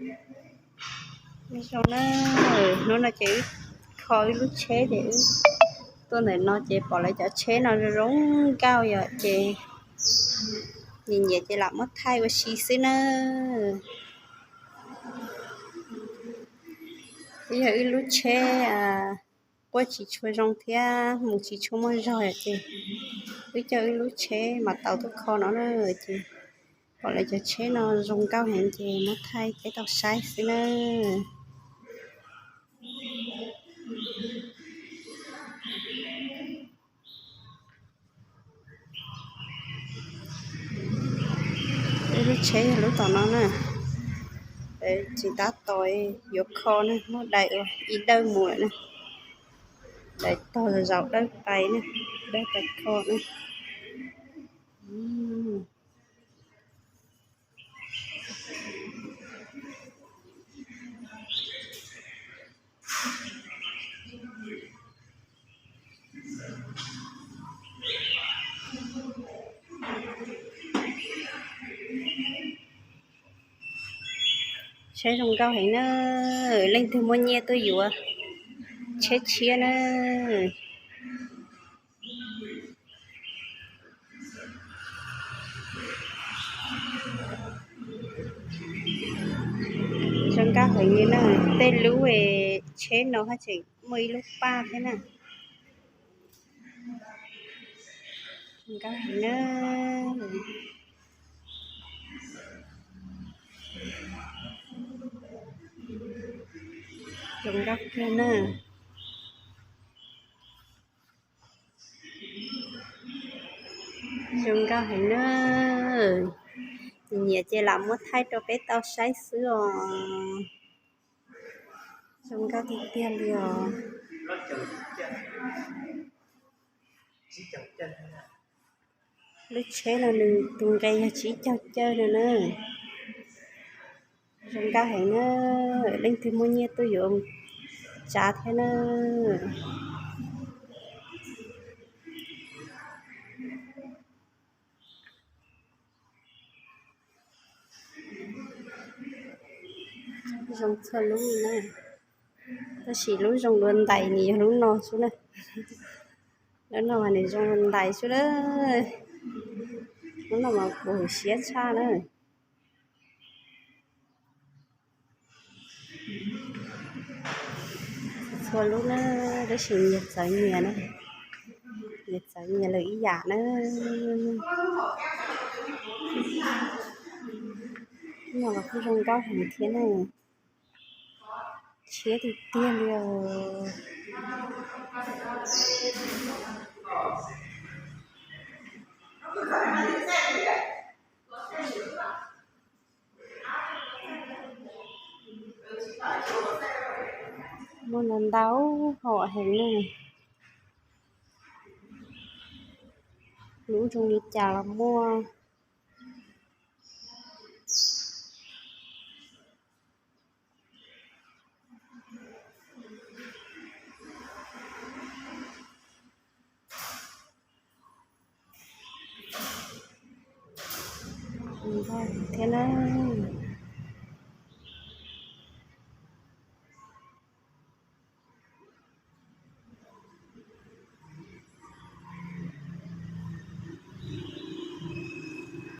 Nyob zoo na, hnub no ces wb kho wb lub tsheb ces wb tuaj ntawm no ces pom lawv cov tsheb no zoo zoo nkauj yom, ces nyiam nyiam ces lam muab thaij ua si xwb na. Wb yog wb lub tsheb quaj tsis tshua zoo thiab mus tsis tshua muaj zog ces wb coj wb lub tsheb mas tau tuaj kho no na, ces pom lawv cov tsheb no zoo nkauj heev ces muab thaij peb tau saib xwb na. Wb lub tsheb yog lub tom no na, tsis tab tom yuav kho na, muab daim ua ib dawj mus lawm na, daim tog zaum dawj pais na, dawj pais kho na. Tsheb zoo nkauj heev na, leej twg muaj nyiaj tuaj yuav tsheb tshiab na. Zoo nkauj heev li na, tej lub tsheb no haj tseem muaj ib lub paj thiab na. Zoo nkauj heev na. Zoo nkauj kawg na. Zoo nkauj heev na. Nyiam ces lam muab thaij rau peb tau saib xwb os. Zoo nkauj tiag tiag li os. Lub tsheb no nws tus nqe yog tsib caug caug no na. Zoo nkauj heev na, leej twg muaj nyiaj tuaj yuav tsav thiab na. Zoo txhua lub na, tab sis lub zoo dua ntais nws yog lub no xwb na. Lub no mas nws zoo dua ntais xwb na. Lub no mas kuv hwm siab tshaj na. Txhua lub na, tab sis nyias txawv nyias na, nyias txawv nyias lawm ib yam na. Lub no los kuj zoo nkauj heev thiab na. Tshiab tiag tiag li os. Muaj ntau ntau hom heev na. Lub zoo li cas los muaj. Thiab na.